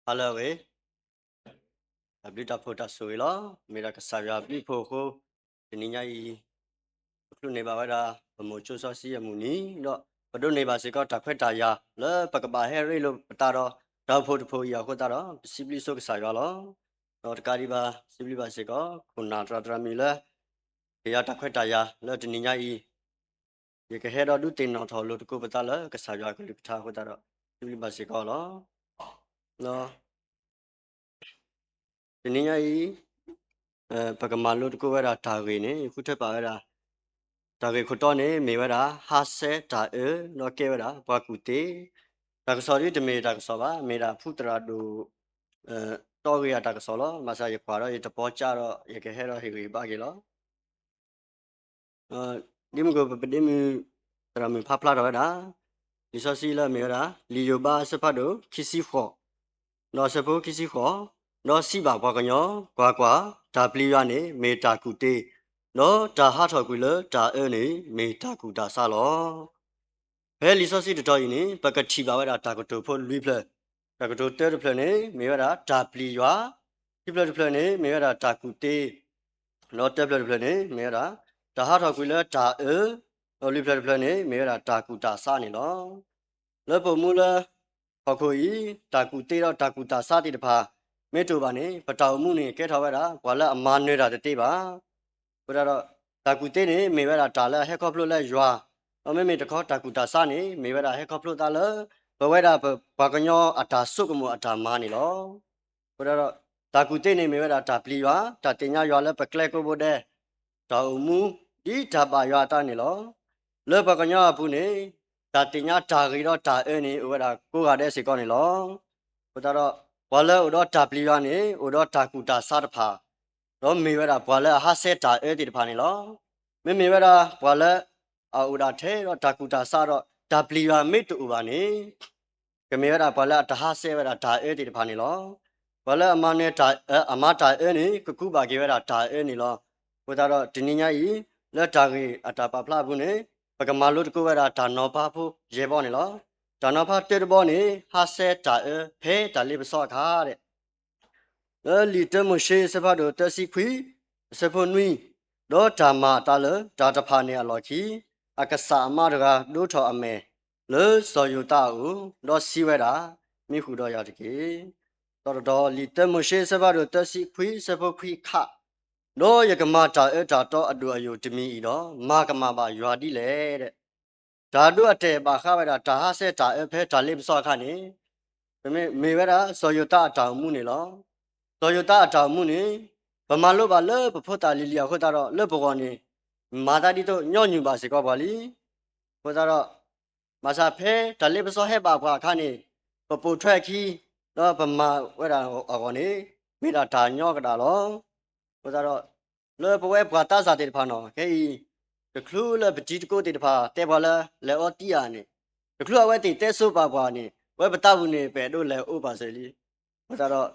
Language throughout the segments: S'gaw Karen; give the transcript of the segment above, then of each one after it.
ဟါလၢအဂ့ၤ, တၢ်ဘျုးတၢ်ဖှိၣ်တၢ်ဆိၣ်ဂ့ၤလီၤ. မ့ၢ်ဒၣ်ကစၢ်ယွၤအဘျုးအဖှိၣ်အဃိ, တနံၤညါအံၤ ပချုးန့ၢ်ဘၣ်ဝဲဒၣ် ပမိၢ်ကၠိစီဆှံအမုၢ်နံၤ, ဒီးပဒိးန့ၢ်ဘၣ်စ့ၢ်ကီးတၢ်ခွဲးတၢ်ယာ် လၢပကဘၣ်ဟဲရ့လိာ်ပသးဒီး တၢ်အိၣ်ဖှိၣ်တဖှိၣ်အံၤအဃိသတးဒီး ပစံးဘျုးဆိကစၢ်ယွၤလီၤ. ဒီးတကးဒံးဘၣ် စံးဘျုးဘၣ်စ့ၢ်ကီး ခိၣ်နၢ်သရၣ်သရၣ်မုၣ်လၢ ကယၤတၢ်ခွဲးတၢ်ယာ်လၢတနံၤညါအံၤ ယကဟဲဒီးဒုးသ့ၣ်နီၣ်ထီၣ်လိာ်သကိးပသးလၢကစၢ်ယွၤအကလုၢ်ကထါအဃိသတးဒီး စံးဘျုးဘၣ်စ့ၢ်ကီးလီၤ. တနံၤညါအံၤ ပကမၤလိသကိးဝဲဒၣ်တၢ်ဂ့ၢ်န့ၣ် ဃုထၢပာ်ဝဲဒၣ် တၢ်ဂ့ၢ်ခိၣ်တီန့ၣ် မ့ၢ်ဝဲဒၣ် ဟးဆှဲးတၢ်အၢ ဒီးကဲဝဲဒၣ် ပှၤကူၣ်သ့. တၢ်ကစီၣ်ဒ်တမ့ၢ်တၢ်ကစီၣ်ဘၣ်, မ့ၢ်ဒၣ်ဖုသရၣ်ဒိၣ် တီဂ့ၤအတၢ်ကစီၣ်လီၤ. ဘၣ်ဆၣ်ယကွၢ်ဒီးယတပီၤကၢ်ဒီး ယကဟဲဒီးဟ့ၣ်ဂံၢ်ဘါက့ၤလီၤ. ဒ်မုၢ်ကီၢ် ပပဒ့မုၢ် သရၣ်မုၣ်ဖးဖျါထီၣ်ဝဲဒၣ် လံာ်စီဆှံလၢအမ့ၢ်ဝဲဒၣ် လံာ်ယိၤဘးအဆၢဖးဒိၣ် ခံဆံဃိး ဒီးအဆၢဖိခံဆံဃိး, ဒီးစံးဘၣ်ပှၤကညီ, ကွၢ်ကွၢ်, တၢ်ပျံၤယွၤန့ၣ် မ့ၢ်တၢ်ကူၣ်သ့, ဒီးတၢ်ဟးထီၣ်ကွံာ်လၢတၢ်အၢန့ၣ် မ့ၢ်တၢ်ကူၣ်တၢ်ဆးလီၤ. ဖဲလံာ်စီဆှံတတီၤအံၤန့ၣ် ပကထံၣ်ဘၣ်ဝဲဒၣ်တၢ်ကတိၤဖိလွံၢ်ဖျၢၣ်, တၢ်ကတိၤတၢတဖျၢၣ်န့ၣ် မ့ၢ်ဝဲဒၣ်တၢ်ပျံၤယွၤ, ခံဖျၢၣ်တဖျၢၣ်န့ၣ် မ့ၢ်ဝဲဒၣ်တၢ်ကူၣ်သ့, ဒီးတၢဖျၢၣ်တဖျၢၣ်န့ၣ် မ့ၢ်ဝဲဒၣ် တၢ်ဟးထီၣ်ကွံာ်လၢတၢ်အၢ, ဒီးလွံၢ်ဖျၢၣ်တဖျၢၣ်န့ၣ် မ့ၢ်ဝဲဒၣ်တၢ်ကူၣ်တၢ်ဆးန့ၣ်လီၤ. လၢပအိၣ်မူလၢ ဟီၣ်ခိၣ်အံၤ တၢ်ကူၣ်သ့ဒီးတၢ်ကူၣ်တၢ်ဆးသ့ၣ်တဖၣ် မ့ၢ်တအိၣ်ဘၣ်န့ၣ် ပတၢ်အိၣ်မူန့ၣ် ကဲထီၣ်ဝဲဒၣ် ပှၤလၢအမၤနၢၤတၢ်တသ့ဘၣ်. အဃိသတးဒီး တၢ်ကူၣ်သ့န့ၣ် မ့ၢ်ဝဲဒၣ်တၢ်လၢအဟဲခီဖျိလၢယွၤ, ဒီးမ့မ့ၢ်တခီတၢ်ကူၣ်တၢ်ဆးန့ၣ် မ့ၢ်ဝဲဒၣ်ဟဲခီဖျိသးလၢ ပဝဲဒၣ်ပပှၤကညီအတၢ်ဆိကမိၣ်အတၢ်မၤန့ၣ်လီၤ. အဃိသတးဒီး တၢ်ကူၣ်သ့န့ၣ် မ့ၢ်ဝဲဒၣ်တၢ်ပျံၤယွၤ, တၢ်သ့ၣ်ညါယွၤလၢပကျဲကိးဘိဒဲး, တၢ်အိၣ်မူ ဒ်တၢ်ဘၣ်ယွၤအသးန့ၣ်လီၤ. လၢပှၤကညီအပူၤန့ၣ် တၢ်သ့ၣ်ညါတၢ်ဂ့ၤဒီးတၢ်အၢန့ၣ် အိၣ်ဝဲဒၣ်ကိးဂၤဒဲးစ့ၢ်ကီးန့ၣ်လီၤ. အဃိသတးဒီး ပှၤလၢအအိၣ်ဒီးတၢ်ပျံၤယွၤန့ၣ် အိၣ်ဒီးတၢ်ကူၣ်တၢ်ဆးတဖၣ်, ဒီးမ့ၢ်ဝဲဒၣ်ပှၤလၢအဟးဆှဲးတၢ်အၢသ့ၣ်တဖၣ်န့ၣ်လီၤ. မ့မ့ၢ်ဝဲဒၣ်ပှၤလၢ အအိၣ်ဒၣ်ထဲဒီးတၢ်ကူၣ်တၢ်ဆးဒီး တၢ်ပျံၤယွၤမ့ၢ်တအိၣ်ဘၣ်န့ၣ် ကမ့ၢ်ဝဲဒၣ်ပှၤလၢအတဟးဆှဲးဝဲဒၣ်တၢ်အၢသ့ၣ်တဖၣ်န့ၣ်လီၤ. ပှၤလၢအမၤနၢၤတၢ်, အမၤတၢ်အၢန့ၣ် ကကူးဘၣ်က့ၤဝဲဒၣ်တၢ်အၢန့ၣ်လီၤ. အဃိသတးဒီး တနံၤညါအံၤ လၢတၢ်ဂ့ၢ်အတၢ်ပာ်ဖျါအပူၤန့ၣ် ပကမၤလိသကိးဝဲဒၣ်တၢ်နီၤဖးဖိယဲၢ်ဘီန့ၣ်လီၤ. တၢ်နီၤဖးတၢတဘီန့ၣ် ဟးဆှဲးတၢ်အၢဖဲတၢ်လ့ပစီအခါဒဲး လၢလံာ်တၢမိၤၡ့အဆၢဖးဒိၣ်သၢဆံခွံ အဆၢဖိနွံ, ဒီးတၢ်မၤအသးလၢတၢ်တဖၣ်န့ၣ်အလီၢ်ခံ, အကစၢ်အမါတဂၤဒိးထီၣ်အမဲာ် လၢစီၤယိၤသးအအိၣ်, ဒီးစံးဝဲဒၣ်, မံဃုာ်ဒီးယၤတက့ၢ်. ဒီးတတီၤ လံာ်တၢမိၤၡ့အဆၢဖးဒိၣ်သၢဆံခွံ အဆၢဖိခွံခါ, ဒီးယကမၤတၢ်အၢတၢ်သီအဒိၣ်အယိာ်တမံၤအံၤဒီး မၤကမၣ်ဘၣ်ယွၤဒ်လဲၣ်. တၢ်ဒိအတဲာ်ဘၣ်ဃးဝဲဒၣ် တၢ်ဟးဆှဲးတၢ်အၢဖဲတၢ်လ့ပစီအခါန့ၣ် မ့ၢ်, မ့ၢ်ဝဲဒၣ်စီၤယိၤသးအတၢ်အိၣ်မူန့ၣ်လီၤ. စီၤယိၤသးအတၢ်အိၣ်မူန့ၣ် ပမၤလိဘၣ်လၢပဖိသၣ်လံၤလံၤအဃိသတးဒီး လၢပဂီၢ်န့ၣ် မၤသးဒ်သိးညီနုၢ်ဘၣ်စ့ၢ်ကီးပှၤလံ. အဃိသတးဒီး ဘၣ်ဆၣ်ဖဲတၢ်လ့ပစီဟဲဘၣ်ပှၤအခါန့ၣ် ပပိာ်ထွဲအခံ ဒီးပမၤဝဲဒၣ်အဂီၢ်န့ၣ် မ့ၢ်ဒၣ်တၢ်ညီကဒၣ်လီၤ. အဃိသတးဒီး လၢပဝဲပှၤသးစၢ်သ့ၣ်တဖၣ်နီၤ ခဲအံၤ တချုးလၢပတံၤသကိးသ့ၣ်တဖၣ်တဲပှၤလၢလဲၤအီသံဧါန့ၣ်, တချုးအဝဲသ့ၣ်တဲဆိပာ်ပှၤန့ၣ် ဝဲပသးပူၤန့ၣ် ပအဲၣ်ဒိးလဲၤအိၣ်ပာ်စၢၤလံ. အဃိသတး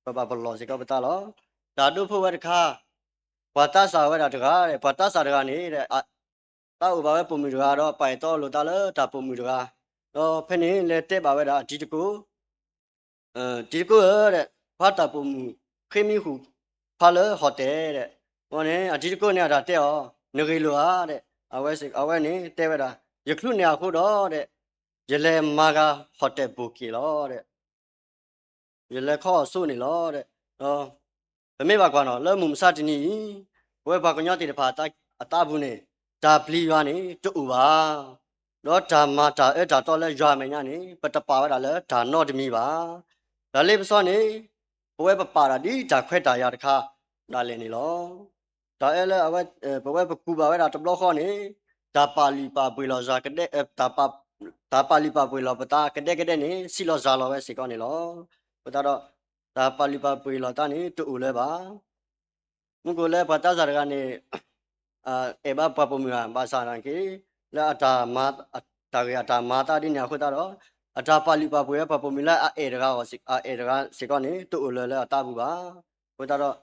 ဒီး ပဘၣ်ပလီၢ်စ့ၢ်ကီးပသးလီၤ. တၢ်ဒိဖိဝဲတခါ ပှၤသးစၢ်ဝဲဒၣ်တဂၤ, ပှၤသးစၢ်တဂၤန့ၣ် သးအိၣ်ဘၣ်ဝဲပိာ်မုၣ်တဂၤဒီး ပာ်အဲၣ်တီလိာ်သးလၢတၢ်ပိာ်မုၣ်တဂၤ, ဒီးဖဲန့ၣ်လဲၤတဲဘၣ်ဝဲဒၣ်အတံၤသကိး တံၤသကိးဧၢ, ဖါတၢ်ပိာ်မုၣ်ဃ့မံဃုာ်ဖါလၢဟီၣ်တဲာ်ဒဲး, အဃိန့ၣ် အတံၤသကိးန့ၣ်အတၢ်တဲအီၤ, နဂ့ၢ်လိာ်ဧါဒဲး, အဝဲန့ၣ်တဲဝဲဒၣ်, ယချုးန့ၢ်အဃိဒီးဒဲး, ယလဲၤမၤဂၤဟီၣ်တဲာ်ပိာ်က့ၤလီၤဒဲး, ယလဲၤခီအီၤဆိန့ၣ်လီၤဒဲး. ပမ့ၢ်ဘၣ်ကွၢ်နီၤ လၢမုၢ်မဆါတနံၤအံၤ ပဝဲပှၤကညီသ့ၣ်တဖၣ်အသးပူၤန့ၣ် တၢ်ပျံၤယွၤန့ၣ်တအိၣ်ဘၣ်, ဒီးတၢ်မၤတၢ်အၢတၢ်သီလၢယွၤအမဲာ်ညါန့ၣ် ပတပာ်ဝဲဒၣ်လၢတၢ်နီတမံၤဘၣ်. တၢ်လ့ပစီန့ၣ် ပဝဲပပာ်ဒၣ်ဒ်တၢ်ခွဲးတၢ်ယာ်တခါဒၣ်လဲာ်န့ၣ်လီၤ. တၢ်အၢလၢအဝဲ ပဝဲပကူၣ်ဘၣ်ဝဲဒၣ်တဘျီဃီန့ၣ် တၢ်ပာ်လုၢ်ပာ်ပှ့ၤလီၤယၤကဒဲ, တၢ်ပာ်လုၢ်ပာ်ပှ့ၤလီၤပသးကဒဲကဒဲန့ၣ် ဆံးလီၤစှၤလီၤဝဲစ့ၢ်ကီးန့ၣ်လီၤ. အဃိသတးဒီး တၢ်ပာ်လုၢ်ပာ်ပှ့ၤလီၤသးန့ၣ် တအိၣ်လၢၤဘၣ်. မုၢ်ကအိၣ်လၢပှၤသးစၢ်တဂၤန့ၣ် အဲၣ်ဘၣ်ပှၤပိာ်မုၣ်ဧါ ဘၣ်ဆၣ်နာ်က့ လၢအတၢ်မၤ, တၢ်ဂ့ၢ်အတၢ်မၤသးဒ်န့ၣ်အဃိသတးဒီး အတၢ်ပာ်လုၢ်ပာ်ပှ့ၤဝဲပှၤပိာ်မုၣ်လၢအအဲၣ်တဂၤအီၤ, အအဲၣ်တဂၤစ့ၢ်ကီးန့ၣ် တအိၣ်လၢၤလၢအသးပူၤဘၣ်. အဃိသတးဒီး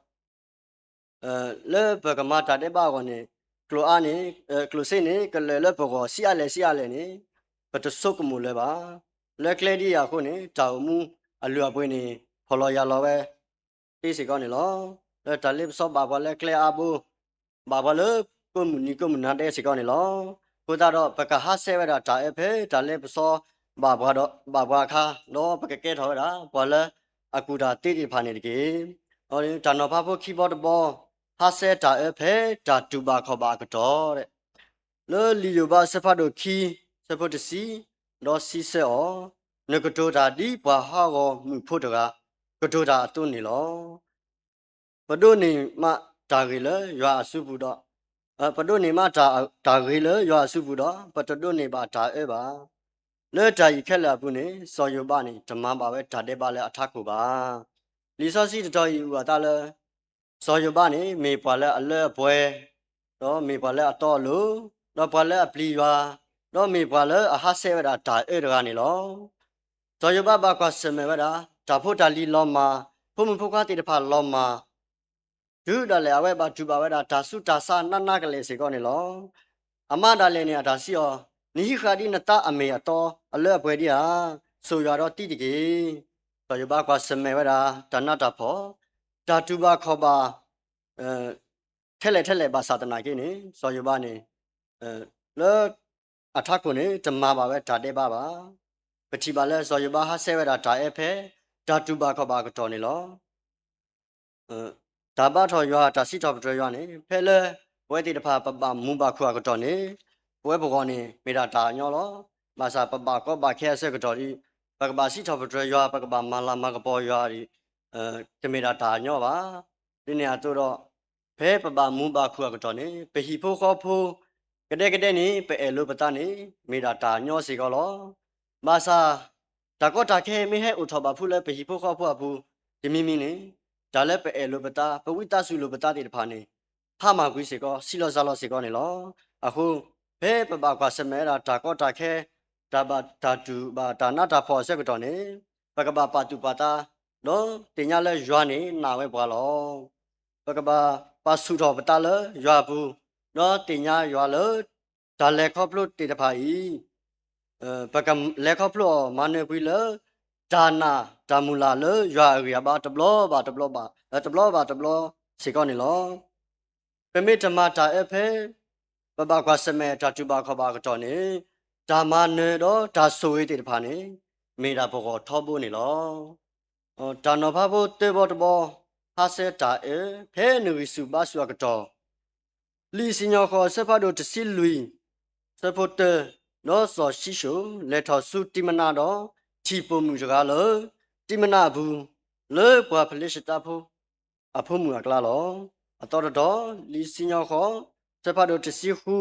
လၢပကမၤတၢ်ဒဲးဘးအဂီၢ်န့ၣ် ကျိၣ်အါန့ၣ်, ကျိၣ်စ့န့ၣ် ကလၢာ်လၢပဂီၢ်ဆံးအါလဲၣ်ဆံးအါလဲၣ်န့ၣ် ပတဆိကမိၣ်လၢၤဘၣ်. လၢကျဲဒ်အံၤအဃိန့ၣ် တၢ်အိၣ်မူ အလုၢ်အပှ့ၤန့ၣ် ဖီၣ်လီၤယာ်လီၤဝဲ သ့စ့ၢ်ကီးန့ၣ်လီၤ. လၢတၢ်လ့ပစီဘၣ်ပှၤလၢကျဲအါဘိ, ဘၣ်ပှၤလၢကိးမုၢ်နံၤကိးမုၢ်နၤဒဲးစ့ၢ်ကီးန့ၣ်လီၤ. အဃိသတးဒီး ပကဟးဆှဲးဝဲဒၣ်တၢ်အၢဖဲတၢ်လ့ပစီဘၣ်ပှၤဒီး ဘၣ်ပှၤအခါ, ဒီးပကကဲထီၣ်ဝဲဒၣ် ပှၤလၢအကူၣ်တၢ်သ့သ့ၣ်တဖၣ်န့ၣ်တက့ၢ်. တၢ်နီၤဖးဖိခံဘီတဘီ, ဟးဆှဲးတၢ်အၢဖဲတၢ်တူၢ်ဘၣ်ခီၣ်ဘၣ်အကတီၢ် လၢလံာ်ယိၤဘးအဆၢဖးဒိၣ်ခံ, ဆၢဖိတဆံ, ဒီးစံးဆၢအီၤ, နကတိၤတၢ်ဒ်ပှၤဟးဂီၤမုၢ်ဖိတဂၤ ကတိၤတၢ်အသိးန့ၣ်လီၤ. ပဒိးန့ၢ်မးတၢ်ဂ့ၤလၢယွၤအစုပူၤဒီး, ပဒိးန့ၢ်မးတၢ်, တၢ်ဂ့ၤလၢယွၤအစုပူၤဒီး ပတဒိးန့ၢ်ဘၣ်တၢ်အၢဘၣ်. လၢတၢ်အံၤခဲလၢာ်အပူၤန့ၣ် စီၤယိၤဘးန့ၣ် တမၤဘၣ်ဝဲတၢ်ဒဲးဘးလၢအထးခိၣ်ဘၣ်. လံာ်စီဆှံတတီၤအံၤအုၣ်အသးလၢ စီၤယိၤဘးန့ၣ် မ့ၢ်ပှၤလၢအလၢအပှဲၤ, ဒီးမ့ၢ်ပှၤလၢအတီအလိၤ, ဒီးပှၤလၢအပျံၤယွၤ, ဒီးမ့ၢ်ပှၤလၢအဟးဆှဲးဝဲဒၣ်တၢ်အၢတဂၤန့ၣ်လီၤ. စီၤယိၤဘးဘၣ်ကွၢ်ဆၢၣ်မဲာ်ဝဲဒၣ် တၢ်ဖိတၢ်လံၤလီၤမၢ်, ဖိမုၣ်ဖိခွါသ့ၣ်တဖၣ်လီၤမၢ်, တုၤဒၣ်လဲာ်အဝဲဘၣ်တူၢ်ဘၣ်ဝဲဒၣ်တၢ်ဆူးတၢ်ဆါနးနးကလဲာ်စ့ၢ်ကီးန့ၣ်လီၤ. အမါဒၣ်လဲာ်န့ၣ် အတၢ်စံးအီၤ, နဟံးဃာ်ဒ်နသးအမ့ၢ်အတီအလၢအပှဲၤဒံးဧါ, ဆိၣ်ယွၤဒီးသံတက့ၢ်. စီၤယိၤဘးကွၢ်ဆၢၣ်မဲာ်ဝဲဒၣ် တၢ်နးတၢ်ဖှီၣ်, တၢ်တူၢ်ဘၣ်ခီၣ်ဘၣ် ထဲလဲၣ်ထဲလဲၣ်ဘၣ်ဆၣ်သနာ်က့န့ၣ် စီၤယိၤဘးန့ၣ် လၢအထးခိၣ်န့ၣ် တမၤဘၣ်ဝဲတၢ်ဒဲးဘးဘၣ်. ပထံၣ်ဘၣ်လၢ စီၤယိၤဘးဟးဆှဲးဝဲဒၣ်တၢ်အၢဖဲ တၢ်တူၢ်ဘၣ်ခီၣ်ဘၣ်အကတီၢ်န့ၣ်လီၤ. တၢ်ဘါထီၣ်ယွၤ တၢ်စံးထီၣ်ပတြၢၤယွၤန့ၣ် ဖဲလၢပဝဲသ့ၣ်တဖၣ် ပဘၣ်မူဘၣ်ခူၣ်အကတီၢ်န့ၣ် ပဝဲပဂီၢ်န့ၣ် မ့ၢ်ဒၣ်တၢ်အညီလီၤ. ဘၣ်ဆၣ်ပဘၣ်ကီဘၣ်ခဲအဆၢကတီၢ်ဒီး ပကဘၣ်စံးထီၣ်ပတြၢၤယွၤ ပကဘၣ်မၤလၤမၤကပီၤယွၤဒီး တမ့ၢ်ဒၣ်တၢ်အညီဘၣ်. ဒ်န့ၣ်အသိးဒီး ဖဲပဘၣ်မူဘၣ်ခူၣ်အကတီၢ်န့ၣ် ပဟံၣ်ဖိဃီဖိ ကဒဲကဒဲန့ၣ် ပအဲၣ်လိာ်ပသးန့ၣ် မ့ၢ်ဒၣ်တၢ်ညီစ့ၢ်ကီးလီၤ. ဘၣ်ဆၣ် တၢ်ကီတၢ်ခဲမ့ၢ်ဟဲအိၣ်ထီၣ်ဘၣ်ဖုလၢပဟံၣ်ဖိဃီဖိအပူၤ တမံၤမံၤန့ၣ် တၢ်လၢပအဲၣ်လိာ်ပသး ပဝံသးစူၤလိာ်ပသးသ့ၣ်တဖၣ်န့ၣ် ဟါမၢ်ကွံာ်စ့ၢ်ကီး ဆံးလီၤစှၤလီၤစ့ၢ်ကီးန့ၣ်လီၤ. အဃိ ဖဲပဘၣ်ကွၢ်ဆၢၣ်မဲာ်ဝဲဒၣ်တၢ်ကီတၢ်ခဲ တၢ်ဘၣ်တၢ်တူၢ်ဘၣ်တၢ်နးတၢ်ဖှီၣ်အဆၢကတီၢ်န့ၣ် ပကဘၣ်ပာ်သူၣ်ပာ်သး ဒီးသ့ၣ်ညါလၢယွၤန့ၣ်နာ်ဝဲပှၤလီၤ. ပကဘၣ်ပာ်ဆူၣ်ထီၣ်ပသးလၢယွၤအပူၤ ဒီးသ့ၣ်ညါယွၤလၢ တၢ်လဲၤခီဖျိသ့ၣ်တဖၣ်အံၤ ပကလဲၤခီဖျိအီၤမၤနၢၤကွံာ်လၢ တၢ်နာ်တၢ်မုၢ်လၢ်လၢယွၤအဂံၢ်အဘါတဘျီဘၣ်တဘျီဘၣ် တဘျီဘၣ်တဘျီစ့ၢ်ကီးန့ၣ်လီၤ. ပမ့ၢ်တမၤတၢ်အၢဖဲ ပဘၣ်ကွၢ်ဆၢၣ်မဲာ်တၢ်တူၢ်ဘၣ်ခီၣ်ဘၣ်အကတီၢ်န့ၣ် တၢ်မၤနၢၤဒီးတၢ်ဆိၣ်ဂ့ၤသ့ၣ်တဖၣ်န့ၣ် မ့ၢ်ဒၣ်ပဂီၢ်ထီဘိန့ၣ်လီၤ. တၢ်နီၤဖးဖိသၢဘီတဘီ ဟးဆှဲးတၢ်အၢ ဖဲနဂံၢ်ဆူၣ်ဘါဆူၣ်အကတီၢ် လံာ်စံၣ်ညီၣ်ဃီၤအဆၢဖးဒိၣ်တဆံလွံၢ် ဆၢဖိတၢ, ဒီးစီၤၡံၣ်ၡိၣ်လဲၤထီၣ်ဆူတံမနၤဒီး ထံၣ်ပိာ်မုၣ်တဂၤလၢ တံမနၤအပူၤ လၢပှၤဖလ့ၡသးဖိ အဖိမုၣ်အကျါလီၤ. အသီတတီၤ လံာ်စံၣ်ညီၣ်ဃီၤ ဆၢဖးဒိၣ်တဆံဃု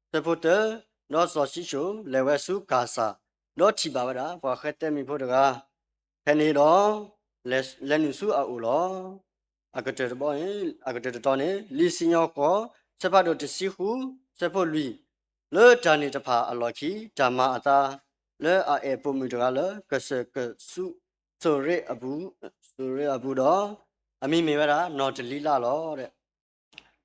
ဆၢဖိတၢ, ဒီးစီၤၡံၣ်ၡိၣ်လဲၤဝဲဆူကၢ်စၢ်, ဒီးထံၣ်ဘၣ်ဝဲဒၣ် ပှၤဃဲသဲမံၤဖိတဂၤ ဖဲန့ၣ်ဒီး လဲၤနုာ်ဆူအအိၣ်လီၤ. အကတၢၢ်တဘီန့ၣ်, အကတၢၢ်တတီၤန့ၣ် လံာ်စံၣ်ညီၣ်ဃီၤ ဆၢဖးဒိၣ်တဆံဃု ဆၢဖိလွံၢ်, လၢတၢ်န့ၣ်တဖၣ်အလီၢ်ခံ တၢ်မၤအသး လၢအအဲၣ်ပိာ်မုၣ်တဂၤလၢ ကစၢၢ်ကဆူး စိၤရ့အပူၤ, စိၤရ့အပူၤဒီး အမံၤမ့ၢ်ဝဲဒၣ် နီၢ်တလံလးလီၤ.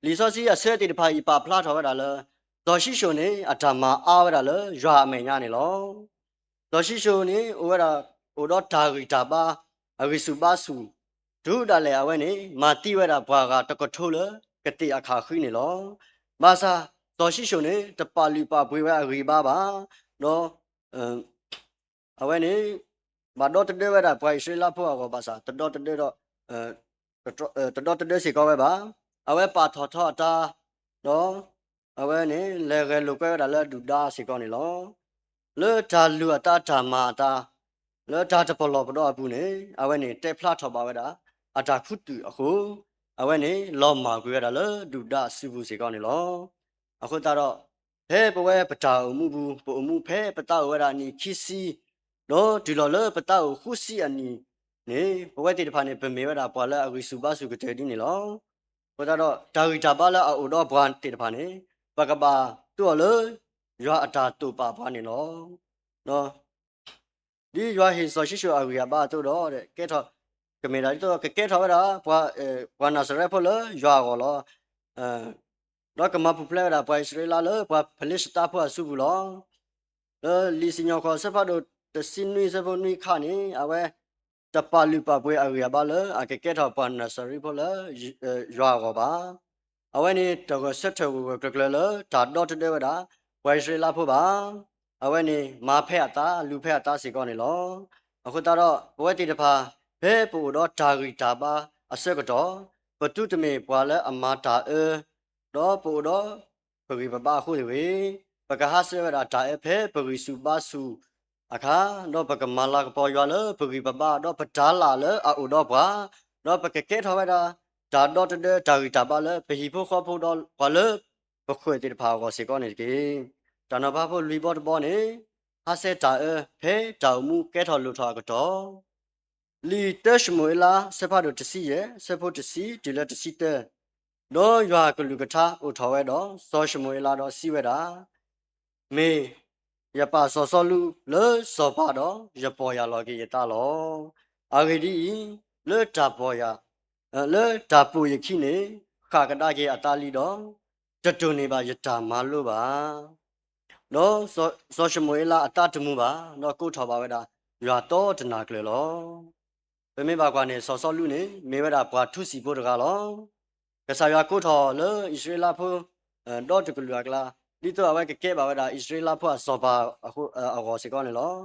လံာ်စီဆှံအဆၢသ့ၣ်တဖၣ်အံၤ ပာ်ဖျါထီၣ်ဝဲဒၣ်လၢ စီၤၡံၣ်ၡိၣ်န့ၣ် အတၢ်မၤအါဝဲဒၣ်လၢယွၤအမဲာ်ညါန့ၣ်လီၤ. စီၤၡံၣ်ၡိၣ်န့ၣ် အိၣ်ဝဲဒၣ် အိၣ်ဒီးတၢ်ဂံၢ်တၢ်ဘါ အဂံၢ်ဆူၣ်ဘါဆူၣ်, တုၤဒၣ်လဲာ်အဝဲန့ၣ် မၤသံဝဲဒၣ်ပှၤဂၤတကထိလၢ ကသ့ၣ်အခၣ်ဃံန့ၣ်လီၤ. ဘၣ်ဆၣ် စီၤၡံၣ်ၡိၣ်န့ၣ် တပာ်လုၢ်ပာ်ပှ့ၤဝဲအဂံၢ်အဘါဘၣ်, ဒီး အဝဲန့ၣ် ဘၣ်ဒီတဒၢဝဲဒၣ်ပှၤအံၣ်စရ့လးဖိအဂီၢ်ဘၣ်ဆၣ် တဒီတဒၢဒီး တဒီတဒၢစ့ၢ်ကီးဝဲဘၣ်. အဝဲပာ်ထီၣ်ထီအတၢ်, ဒီး အဝဲန့ၣ် လဲၤဂဲၤလိာ်ကွဲဝဲဒၣ်လၢဒုၣ်ဒါစ့ၢ်ကီးန့ၣ်လီၤ. လၢတၢ်လုၢ်အသးတၢ်မၤအသး လၢတၢ်တပလီၢ်ပဒီအပူၤန့ၣ် အဝဲန့ၣ် တဲဖျါထီၣ်ဘၣ်ဝဲဒၣ် အတၢ်ခူသူၣ်အဃိ အဝဲန့ၣ် လီၤမၢ်ကွံာ်ဝဲဒၣ်လၢဒုၣ်ဒါအစုပူၤစ့ၢ်ကီးန့ၣ်လီၤ. အဃိသတးဒီး ဖဲပဝဲပတၢ်အိၣ်မူပူၤ ပအိၣ်မူဖဲပသးအိၣ်ဝဲဒၣ်နံၣ်ခံဆံ ဒီးတုၤလီၤလၢပသးအိၣ်ဃုဆံအနံၣ်န့ၣ် ပဝဲသ့ၣ်တဖၣ်န့ၣ် ပမ့ၢ်ဝဲဒၣ်ပှၤလၢအဂံၢ်ဆူၣ်ဘါဆူၣ်ကတၢၢ်ဒ်န့ၣ်လီၤ. အဃိသတးဒီး တၢ်ဂံၢ်တၢ်ဘါလၢအအိၣ်ဒီးပှၤသ့ၣ်တဖၣ်န့ၣ် ပကဘၣ်သူအီၤလၢ ယွၤအတၢ်တိာ်ပာ်ပှၤန့ၣ်လီၤ. ဒ်ယွၤဟ့ၣ်စီၤၡံၣ်ၡိၣ်အဂံၢ်အဘါအသိးဒီး ကဲထီၣ်, ကမ့ၢ်ဒၣ်ဒ်သိး ကကဲထီၣ်ဝဲဒၣ် ပှၤနၤစရဲဖိလၢယွၤအဂီၢ်လီၤ. ဒီးကမၤပူၤဖျဲးဝဲဒၣ်ပှၤအံၣ်စရ့လးလၢပှၤဖလ့ၡသးဖိအစုပူၤလီၤ. လၢလံာ်စံၣ်ညီၣ်ဃီၤအဆၢဖးဒိၣ်တဆံနွံဆၢဖိနွံခါန့ၣ် အဝဲ တပာ်လုၢ်ပာ်ပှ့ၤအဂံၢ်အဘါလၢအကကဲထီၣ်ပှၤနၤစၤရ့းဖိလၢယွၤအဂီၢ်ဘၣ်. အဝဲန့ၣ်တဂဲၤဆၢထၢၣ်ဂၢၢ်ဂၢၢ်ကျၢၤကျၢၤလၢတၢ်ဒီတဒၢဝဲဒၣ် ပှၤအံၣ်စရ့လးဖိဘၣ်. အဝဲန့ၣ်မၤဖဲအသး လူၤဖဲအသးစ့ၢ်ကီးန့ၣ်လီၤ. အဃိသတးဒီး ပဝဲသ့ၣ်တဖၣ် ဖဲပအိၣ်ဒီးတၢ်ဂံၢ်တၢ်ဘါအဆၢကတီၢ် ပသုတမ့ၢ်ပှၤလၢအမၤတၢ်အၢ ဒီးပအိၣ်ဒီးပဂံၢ်ပဘါအဃိတဂ့ၤ, ပကဟးဆှဲးဝဲဒၣ်တၢ်အၢဖဲပဂံၢ်ဆူၣ်ဘါဆူၣ်အခါ, ဒီးပကမၤလၤကပီၤယွၤလၢပဂံၢ်ပဘါ ဒီးပတၤလၣ်လၢအအိၣ်ဒီးပှၤ, ဒီးပကကဲထီၣ်ဝဲဒၣ် တၢ်ဒီတဒၢတၢ်ဂံၢ်တၢ်ဘါလၢပဟံၣ်ဖိဃီဖိဒီးပှၤလၢပဃၢၤသ့ၣ်တဖၣ်အဂီၢ်စ့ၢ်ကီးန့ၣ်တက့ၢ်. တၢ်နီၤဖးဖိလွံၢ်ဘီတဘီန့ၣ် ဟးဆှဲးတၢ်အၢ ဖဲတၢ်အိၣ်မူကဲထီၣ်လိၣ်ထီၣ်အကတီၢ် လံာ်တၢၡမူၤအ့လး အဆၢဖးဒိၣ်တဆံယဲၢ် အဆၢဖိတဆံတုၤလၢတဆံတၢ, ဒီးယွၤအကလုၢ်ကထါအိၣ်ထီၣ်ဝဲဒီး စီၤၡမူၤအ့လးဒီးစံးဝဲဒၣ်, မ့ၢ်ယပာ်စီၤစီလူးလၢစီၤပၤဒီး ယပီၢ်ယၢ်လီၤက့ၤယသးလီၤ. အဂ့ၢ်ဒ်အံၤ, လၢတၢ်ပီၢ်ယၢ်, လၢတၢ်ပိာ်ယခံန့ၣ် ဃၣ်ကဒါက့ၤအသးလံဒီး တတိၢ်န့ၢ်ဘၣ်ယတၢ်မၤလိဘၣ်. ဒီးစီၤ, စီၤၡမူၤအ့လးအသးတမူဘၣ်, ဒီးကိးထီၣ်ဘၣ်ဝဲဒၣ် ယွၤသီတနၤကျၢၤလီၤ. ပမ့ၢ်ဘၣ်ကွၢ်န့ၣ် စီၤစီလူးန့ၣ် မ့ၢ်ဝဲဒၣ်ပှၤထူစံာ်ဖိတဂၤလီၤ. ကစၢ်ယွၤကိးထီၣ်လၢအံၣ်စရ့လးဖိ ဒီတကလုာ်အကျါ, ဒ်သိးအဝဲကကဲဘၣ်ဝဲဒၣ်အံၣ်စရ့လးဖိအစီၤပၤအဂီၢ်စ့ၢ်ကီးန့ၣ်လီၤ.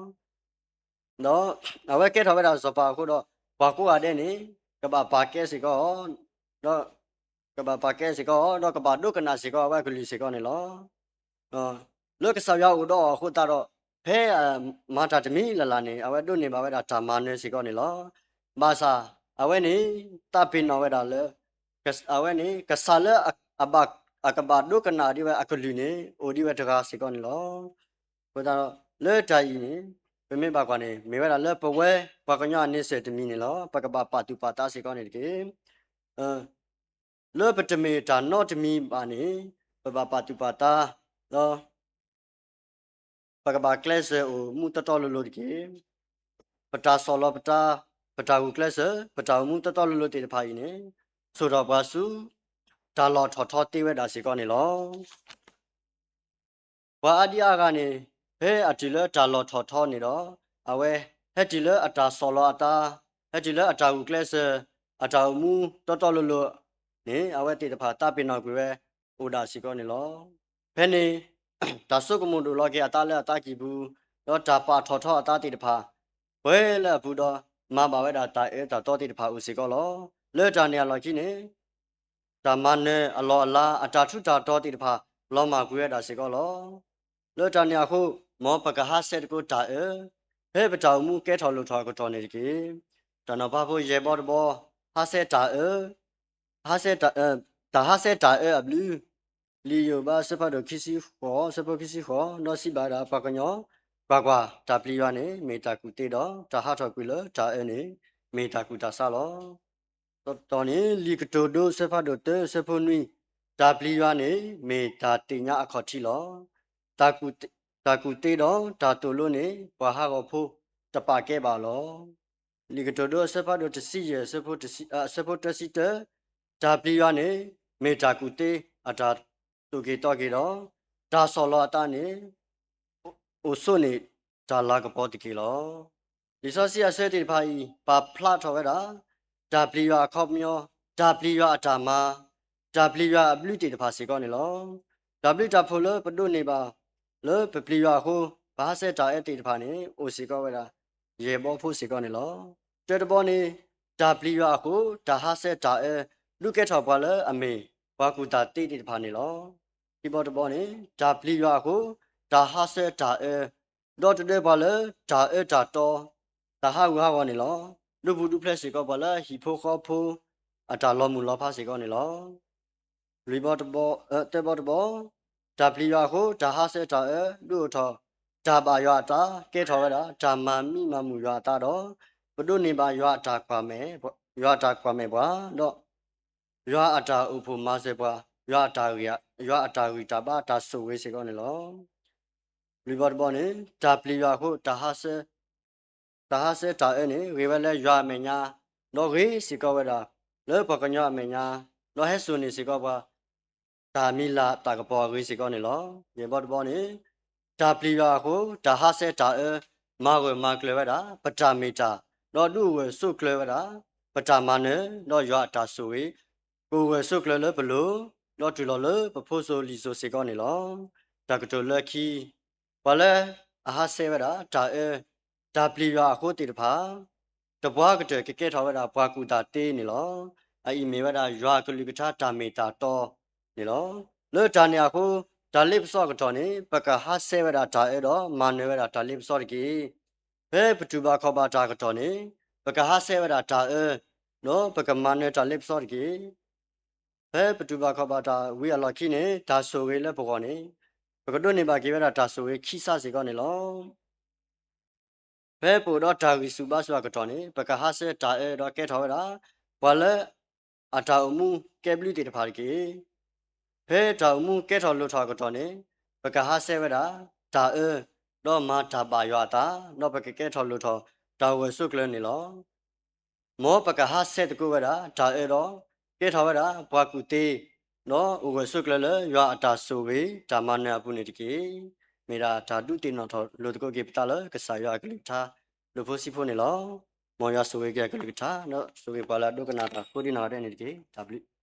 ဒီးအဝဲကဲထီၣ်ဝဲဒၣ်စီၤပၤအဃိဒီး ပှၤကိးဂၤဒဲးန့ၣ် ကဘၣ်ပာ်ကဲစ့ၢ်ကီး, ဒီး ကဘၣ်ပာ်ကဲစ့ၢ်ကီး, ဒီးကဘၣ်ဒိကနၣ်စ့ၢ်ကီးအဝဲအကလုၢ်စ့ၢ်ကီးန့ၣ်လီၤ. လၢကစၢ်ယွၤအိၣ်ဒီးအီၤအဃိသတးဒီး ဖဲမၤတၢ်တမံၤလၢ်လၢ်န့ၣ် အဝဲဒိးန့ၢ်ဘၣ်ဝဲဒၣ်တၢ်မၤနၢၤစ့ၢ်ကီးန့ၣ်လီၤ. ဘၣ်ဆၣ် အဝဲန့ၣ် သးပ့ၤနီၣ်ဝဲဒၣ်လၢ အဝဲန့ၣ် ကစၢ်လၢအဘၣ်, အကဘၣ်ဒိကနၣ်ဒ်ဝဲအကလုၢ်န့ၣ် အိၣ်ဒံးဝဲတဂၤစ့ၢ်ကီးန့ၣ်လီၤ. အဃိသတးဒီး လၢတၢ်အံၤန့ၣ် ပမ့ၢ်ဘၣ်ကွၢ်န့ၣ် မ့ၢ်ဝဲဒၣ်လၢပဝဲပှၤကညီအန့ဆၢၣ်တမံၤန့ၣ်လီၤ. ပကဘၣ်ပာ်သူၣ်ပာ်သးစ့ၢ်ကီးန့ၣ်တက့ၢ်. လၢပတမ့ၢ်တၢ်နီတမံၤဘၣ်န့ၣ် ပဘၣ်ပာ်သူၣ်ပာ်သး, ဒီး ပကဘၣ်ကျဲးစၢးအိၣ်မူတီတီလိၤလိၤတက့ၢ်. ပတၢ်ဆီၣ်လီၤပတၢ်, ပတၢ်ဂုာ်ကျဲးစၢး, ပတၢ်အိၣ်မူတီတီလိၤလိၤသ့ၣ်တဖၣ်အံၤန့ၣ် ဆိၣ်ထီၣ်ပှၤဆူ တၢ်လီၢ်ထီၣ်ထီသ့ဝဲဒၣ်စ့ၢ်ကီးန့ၣ်လီၤ. ပှၤအါဒံအါဂၤန့ၣ် ဖဲအတုၤလၢတၢ်လီၢ်ထီၣ်ထီန့ၣ်ဒီး အဝဲ ဟဲတုၤလၢအတၢ်ဆီၣ်လီၤအသး, ဟဲတုၤလၢအတၢ်ဂုာ်ကျဲးစၢး, အတၢ်အိၣ်မူတီတီလိၤလိၤန့ၣ် အဝဲသ့ၣ်တဖၣ်သးပ့ၤနီၣ်ကွံာ်ဝဲအိၣ်ဒၣ်စ့ၢ်ကီးန့ၣ်လီၤ. ဖဲန့ၣ် တၢ်ဆိကမိၣ်ဒိၣ်လီၤက့ၤအသးလၢအသးကံၢ်ပူၤ, ဒီးတၢ်ပာ်ထီၣ်ထီအသးသ့ၣ်တဖၣ် ပှဲၤလၢအပူၤဒီး မၤဘၣ်ဝဲဒၣ်တၢ်အၢတၢ်သီသ့ၣ်တဖၣ်အိၣ်စ့ၢ်ကီးလီၤ. လၢတၢ်န့ၣ်အလီၢ်ခံန့ၣ် တၢ်မၤနၢၤအလီၢ်အလၤ အတၢ်ထူးတၢ်တီၤသ့ၣ်တဖၣ် လီၤမၢ်ကွံာ်ဝဲဒၣ်စ့ၢ်ကီးလီၤ. လၢတၢ်န့ၣ်အဃိ မ်ပကဟးဆှဲးသကိးတၢ်အၢ, ဖဲပတၢ်အိၣ်မူကဲထီၣ်လိၣ်ထီၣ်အကတီၢ်န့ၣ်တက့ၢ်. တၢ်နီၤဖးဖိယဲၢ်ဘီတဘီ, ဟးဆှဲးတၢ်အၢ, ဟးဆှဲးတၢ်, တၢ်ဟးဆှဲးတၢ်အၢအဘျုး, လံာ်ယိၤဘးအဆၢဖးဒိၣ်ခံဆံဃိး, အဆၢဖိခံဆံဃိး, ဒီးစံးဘၣ်ဝဲဒၣ်ပှၤကညီ, ကွၢ်ကွၢ်, တၢ်ပျံၤယွၤန့ၣ် မ့ၢ်တၢ်ကူၣ်သ့ဒီး တၢ်ဟးထီၣ်ကွံာ်လၢတၢ်အၢန့ၣ် မ့ၢ်တၢ်ကူၣ်တၢ်ဆးလီၤ. တတီၢ်န့ၣ် လံာ်ကတိၤဒိအဆၢဖးဒိၣ်သၢ အဆၢဖိနွံ, တၢ်ပျံၤယွၤန့ၣ် မ့ၢ်တၢ်သ့ၣ်ညါအခီၣ်ထံးလီၤ. တၢ်ကူၣ်သ့, တၢ်ကူၣ်သ့ဒီးတၢ်သိၣ်လိန့ၣ် ပှၤဟးဂီၤဖိတပာ်ကဲဘၣ်လီၤ. လံာ်ကတိၤဒိအဆၢဖးဒိၣ်တဆံယဲၢ် အဆၢဖိတဆံ, အဆၢဖိသၢဆံတၢ, တၢ်ပျံၤယွၤန့ၣ် မ့ၢ်တၢ်ကူၣ်သ့အတၢ်သိၣ်က့ၤသီက့ၤဒီး တၢ်ဆီၣ်လီၤအသးန့ၣ် အိၣ်ဆိးန့ၢ်တၢ်လၤကပီၤတက့ၢ်လီၤ. လံာ်စီဆှံအဆၢသ့ၣ်တဖၣ်အံၤ ပာ်ဖျါထီၣ်ဝဲဒၣ် တၢ်ပျံၤယွၤအခီပညီ, တၢ်ပျံၤယွၤအတၢ်မၤ, တၢ်ပျံၤယွၤအဘျုးသ့ၣ်တဖၣ်စ့ၢ်ကီးန့ၣ်လီၤ. တၢ်ဘျုးတၢ်ဖှိၣ်လၢပဒိးန့ၢ်ဘၣ် လၢပပျံၤယွၤအဃိ ပဟးဆှဲးတၢ်အၢသ့ၣ်တဖၣ်န့ၣ် အိၣ်စ့ၢ်ကီးဝဲဒၣ် ယဲၢ်ဘီဖိစ့ၢ်ကီးန့ၣ်လီၤ. တၢတဘီန့ၣ် တၢ်ပျံၤယွၤအဃိ တၢ်ဟးဆှဲးတၢ်အၢ ဒုးကဲထီၣ်ပှၤလၢအမ့ၢ်ပှၤကူၣ်တၢ်သ့သ့ၣ်တဖၣ်န့ၣ်လီၤ. ခံဘီတဘီန့ၣ် တၢ်ပျံၤယွၤအဃိ တၢ်ဟးဆှဲးတၢ်အၢ ဒီတဒၢပှၤလၢတၢ်အၢတၢ်တီ တၢ်ဟးဂူာ်ဟးဂီၤန့ၣ်လီၤ. ဒုးပူၤဒုးဖျဲးစ့ၢ်ကီးပှၤလၢဟံၣ်ဖိဃီဖိ အတၢ်လီၤမုၢ်လီၤဖးစ့ၢ်ကီးန့ၣ်လီၤ. လွံၢ်ဘီတဘီ, သၢဘီတဘီ, တၢ်ပျံၤယွၤအဃိ တၢ်ဟးဆှဲးတၢ်အၢ ဒုးအိၣ်ထီၣ် တၢ်ဘၣ်ယွၤအသး ကဲထီၣ်ဝဲဒၣ် တၢ်မၤမံမၤမုာ်ယွၤအသးဒီး ပဒိးန့ၢ်ဘၣ်ယွၤအတၢ်ကွၢ်မဲာ်, ယွၤအတၢ်ကွၢ်မဲာ်ပှၤ ဒီး ယွၤအတၢ်အိၣ်ဖှိၣ်မၤစၢၤပှၤ, ယွၤအတၢ်ဂံၢ်, ယွၤအတၢ်ဂံၢ်တၢ်ဘါတၢ်ဆိၣ်ဂ့ၤစ့ၢ်ကီးန့ၣ်လီၤ. လွံၢ်ဘီတဘီန့ၣ် တၢ်ပျံၤယွၤအဃိ တၢ်ဟးဆှဲး, တၢ်ဟးဆှဲးတၢ်အၢန့ၣ် ဂ့ၤဝဲလၢယွၤအမဲာ်ညါ, ဒီးဂ့ၤစ့ၢ်ကီးဝဲဒၣ် လၢပှၤကညီအမဲာ်ညါ, ဒီးဟဲစိာ်န့ၢ်စ့ၢ်ကီးပှၤ တၢ်မံၤလၢ်တၢ်ကပီၤအဂ့ၤစ့ၢ်ကီးန့ၣ်လီၤ. ယဲၢ်ဘီတဘီန့ၣ် တၢ်ပျံၤယွၤအဃိ တၢ်ဟးဆှဲးတၢ်အၢ မၤဂၢၢ်မၤကျၢၤဝဲဒၣ် ပတၢ်မ့ၢ်တၢ် ဒီးဒုးအိၣ်ဂၢၢ်ဆိးကျၢၤဝဲဒၣ် ပတၢ်မၤနၢၤ ဒီးယွၤအတၢ်ဆိၣ်ဂ့ၤ ကအိၣ်ဂၢၢ်ဆိးကျၢၤလၢပလိၤ ဒီးတုၤလီၤလၢပဖိစိၤလံၤစိၤစ့ၢ်ကီးန့ၣ်လီၤ. တၢ်ကတိၤလၢခံ ပှၤလၢအဟးဆှဲးဝဲဒၣ်တၢ်အၢ တၢ်ပျံၤယွၤအဃိသ့ၣ်တဖၣ် တပှၢ်ကတၢၢ်ကကဲထီၣ်ဝဲဒၣ်ပှၤကူၣ်သးသ့န့ၣ်လီၤ. အအံၤမ့ၢ်ဝဲဒၣ်ယွၤအကလုၢ်ကထါတၢ်မ့ၢ်တၢ်တီန့ၣ်လီၤ. လၢတၢ်န့ၣ်အဃိ တၢ်လ့ပစီအကတီၢ်န့ၣ် ပကဟးဆှဲးဝဲဒၣ်တၢ်အၢဒီးမၤနၢၤဝဲဒၣ်တၢ်လ့ပစီတက့ၢ်. ဖဲပတူၢ်ဘၣ်ခီၣ်ဘၣ်တၢ်အကတီၢ်န့ၣ် ပကဟးဆှဲးဝဲဒၣ်တၢ်အၢ ဒီးပကမၤနၢၤတၢ်လ့ပစီတက့ၢ်. ဖဲပတူၢ်ဘၣ်ခီၣ်ဘၣ်တၢ်ဝံၤအလီၢ်ခံန့ၣ် တၢ်ဆိၣ်ဂ့ၤလၢပဂီၢ်န့ၣ် ပကဒိးန့ၢ်ဘၣ်က့ၤဝဲဒၣ်တၢ်ဆိၣ်ဂ့ၤခံဆါစ့ၢ်ကီးန့ၣ်လီၤ. ဖဲပအိၣ်ဒီးတၢ်ဂံၢ်ဆူၣ်ဘါဆူၣ်အကတီၢ်န့ၣ် ပကဟးဆှဲးတၢ်အၢဒီးကဲထီၣ်ဝဲဒၣ် ပှၤလၢအတၢ်အိၣ်မူကဲဘျုးသ့ၣ်တဖၣ်တက့ၢ်. ဖဲတၢ်အိၣ်မူကဲထီၣ်လိၣ်ထီၣ်အကတီၢ်န့ၣ် ပကဟးဆှဲးဝဲဒၣ် တၢ်အၢ ဒီးမၤတၢ်ဘၣ်ယွၤအသး ဒီးပကကဲထီၣ်လိၣ်ထီၣ်တၢ်အိၣ်ဂၢၢ်ဆိးကျၢၤန့ၣ်လီၤ. မ်ပကဟးဆှဲးသကိးဝဲဒၣ်တၢ်အၢဒီး ကဲထီၣ်ဝဲဒၣ်ပှၤကူၣ်သ့ ဒီးအိၣ်ဂၢၢ်ဆိးကျၢၤလၢယွၤအတၢ်ဆိၣ်ဂ့ၤတၢ်မၤနၢၤအပူၤန့ၣ်တက့ၢ်. မ့ၢ်ဒၣ်တၢ်ဒုးသ့ၣ်နီၣ်ထီၣ်လိာ်သကိးက့ၤပသးလၢကစၢ်ယွၤအကလုၢ်ကထါ ဒိၣ်ဖိစံးဖိန့ၣ်လီၤ. မ်ယွၤဆိၣ်ဂ့ၤက့ၤအကလုၢ်ကထါ ဒီးဆိၣ်ဂ့ၤပှၤလၢအဒိကနၣ်တၢ်ကိးဒံနီၢ်ဂၤဒဲးန့ၣ်တက့ၢ်. တၢ်ဘျုး